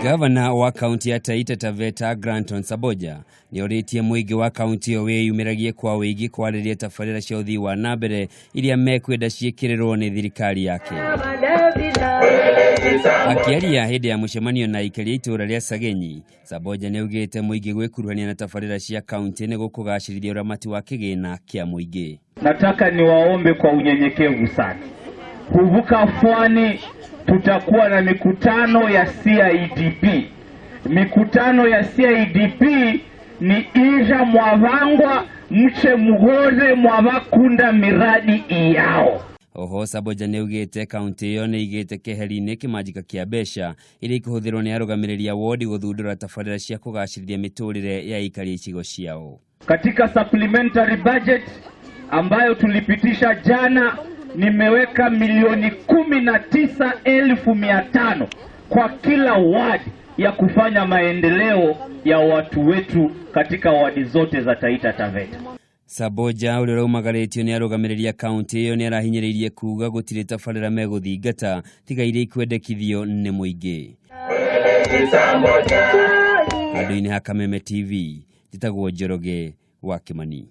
Gavana wa kaunti ya Taita Taveta Granton Saboja nĩorĩtie mũingĩ wa kaunti ĩyo wĩyumĩragie kwa wĩingĩ kwarĩria tabarĩra cia ũthii wa na mbere iria mekwenda ciĩkĩrĩrwo nĩ thirikari yake. Akĩaria hĩndĩ ya mũcemanio na aikari a itũũra rĩa Sagenyi, Saboja nĩaugĩte mũingĩ gwĩkuruhania na tabarĩra cia kaunti nĩ gũkũgacĩrithia ũramati wa kĩgĩna kĩa mũingĩ. Nataka niwaombe kwa unyenyekevu sana, kuvuka Fwani tutakuwa na mikutano ya CIDP. Mikutano ya CIDP ni ija mwavangwa mche muhore mwavakunda miradi iyao. Oho Saboja nĩaugĩte kaunti ĩyo nĩ igĩte keheri-inĩ kĩmanjĩka kĩa mbeca iria ikũhũthĩrwo nĩ arũgamĩrĩri a wodi gũthundũra tabarĩra cia kũgacĩrithia mĩtũrĩre ya aikari a icigo ciao. Katika supplementary budget ambayo tulipitisha jana, nimeweka milioni 19,500 kwa kila ward ya kufanya maendeleo ya watu wetu katika wadi zote za Taita Taveta. Saboja ũrĩa ũraumagarĩtio nĩ arũgamĩrĩri a kaunti ĩyo nĩ arahinyĩrĩirie kuga gũtirĩ tabarĩra megũthingata tiga iria ikwendekithio nĩ mũingĩ. Handũ-inĩ ha Kameme TV, njĩtagwo Njoroge wa Kĩmani.